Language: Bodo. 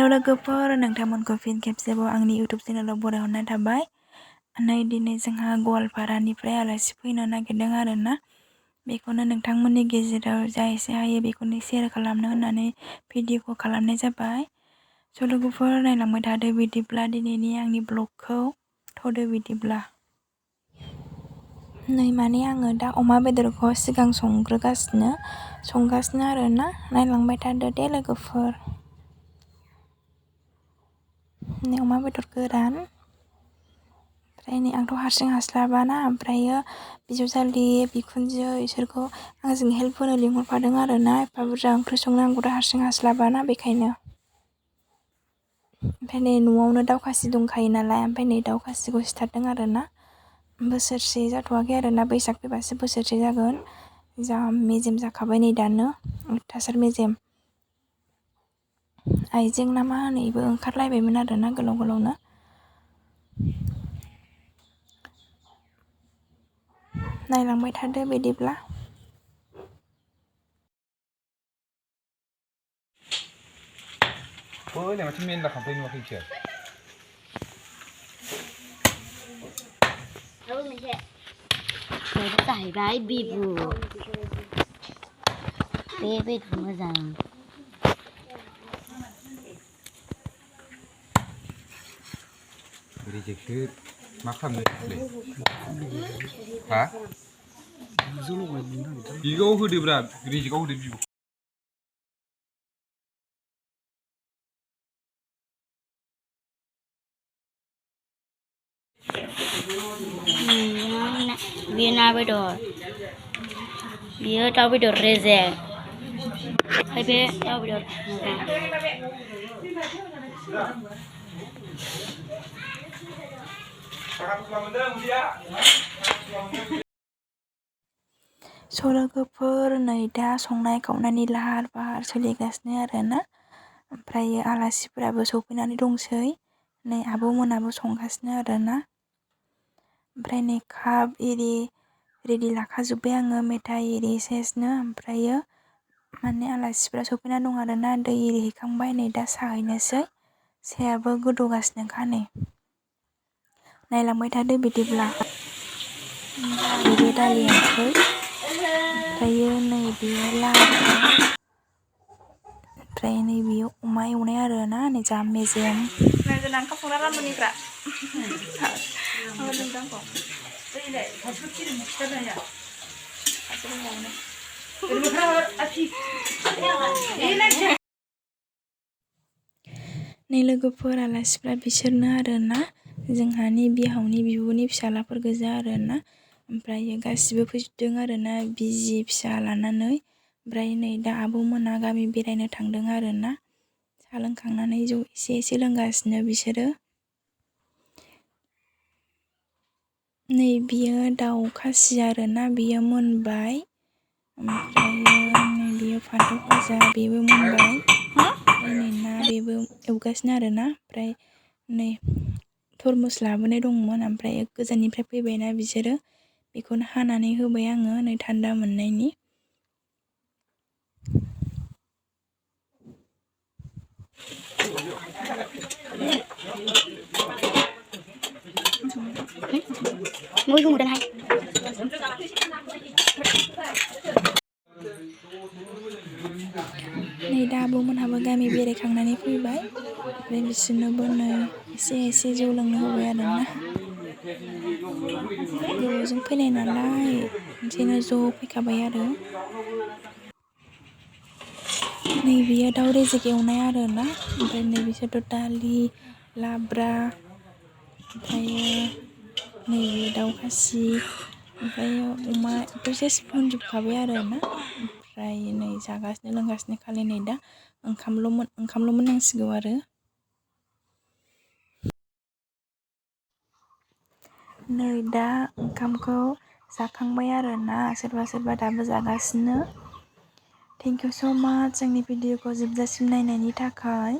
हेलो लोगोफोर, नोंथांमोनखौ फिन खेबसेबाव आंनि इउटुब चेनेलाव बरायहरनाय थाबाय। दिनै जोंहा गवालपारानिफ्राय आलासि फैनो नागिरदों आरोना। बेखौनो नोंथांमोननि गेजेराव जा एसे हायो बेखौनो शेयार खालामनो होननानै भिडिअखौ खालामनाय जाबाय। स' लोगोफोर नायलांबाय थादो बिदिब्ला दिनैनि आंनि ब्लगखौ थ'दो बिदिब्ला। माने आङो दा अमा बेदरखौ सिगां संगासिनो आरोना। नायलांबाय थादो दे लोगोफोर। अमा बेदर गोरान, ओमफ्राय आंथ' हारसिं हास्लाबाना, ओमफ्रायो बिजावजालि बिखुनजो इसोरखौ आंजों हेल्प होनो लिंहरफादों आरोना। एफा बुरजा ओंख्रि संनांगौ हारसिं हास्लाबाना बेखायनो। ओमफ्राय न'आवनो दाउ खासि दंखायो नालाय, ओमफ्राय दाउ खासिखौ सिथारदों आरोना। बोसोरसे जाथ'वाखै आरोना, बैसाग फैबासो बोसोरसे जागोन। जा मेजेम जाखाबाय दानो, अयथासार मेजेम। आइजें ना मा होनो इबो ओंखारलायबायमोन आरोना गोलाव गोलावनो। नायलांबाय थादो बिदिब्ला। माथो मेनला खामफ्लाय नुवाखै बिसोर? जाहैबाय बिबु बे बेदर मोजां। रेजेकसो मा खालामनो? हा? बिगाव होदोब्रा, रेजेकआव होदो बिबु। बियो ना बेदर, बियो दाउ बेदर रेजेक, ओमफ्राय बे दाउ बेदर मोजां। स' लोगोफोर दा संनाय खावनायनि लाहार फाहार सोलिगासिनो आरोना। ओमफ्राय आलासिफोराबो सफैनानै दंसै। आब'मोनाबो संगासिनो आरोना। ओमफ्राय काप एरि रेडि लाखाजोब्बाय आङो, मेथाइ एरि सेसनो। ओमफ्रायो माने आलासिफोरा सफैना दं आरोना। दै एरि हैखांबाय, दा साहा हैनोसै। साहायाबो गोदौगासिनोखा नै। नायलांबाय थादो बिदिब्ला। बेबो दालि ओंख्रै, ओमफ्रायो बेयो लाब्रा, ओमफ्राय बेयो अमा एवनाय आरोना। जा मेजेम। लोगोफोर आलासिफ्रा बिसोरनो आरोना। जोंहानि बिहावनि बिब'नि फिसालाफोर गोजा आरोना। ओमफ्राय गासिबो फैजोबदों आरोना बिजि फिसा लानानै। ओमफ्राय दा आब'मोना गामि बेरायनो थांदों आरोना। साहा लोंखांनानै जौ एसे लोंगासिनो बिसोरो। बियो दाउ खासि आरोना, बियो मोनबाय। ओमफ्रायो बियो फान्थाव भाजा, बेबो मोनबाय। ओमफ्राय ना बेबो एवगासिनो आरोना। ओमफ्राय थरमुस लाबोनाय दंमोन, ओमफ्राय गोजाननिफ्राय फैबायना बिसोरो, बेखौनो हानानै होबाय आङो थान्दा मोननायनि। दा आब'मोनहाबो गामि बेरायखांनानै फैबाय। ओमफ्राय बिसोरनोबो एसे जौ लोंनो होबाय आरोना। गोबावजों फैनाय नालाय ओंखायनो ज' फैखाबाय आरो। बियो दाउ रेजेक एवनाय आरोना। ओमफ्राय बिसोरथ' दालि, लाब्रा, ओमफ्रायो बियो दाउ खासि, ओमफ्रायो अमा बेफोर सेस मोनजोबखाबाय आरोना। ओमफ्राय जागासिनो लोंगासिनो खालि दा ओंखामल' मोननांसिगौ आरो। दा ओंखामखौ जाखांबाय आरोना। सोरबा दाबो जागासिनो। थेंक इउ स' माच जोंनि भिडिअखौ जोबजासिम नायनायनि थाखाय।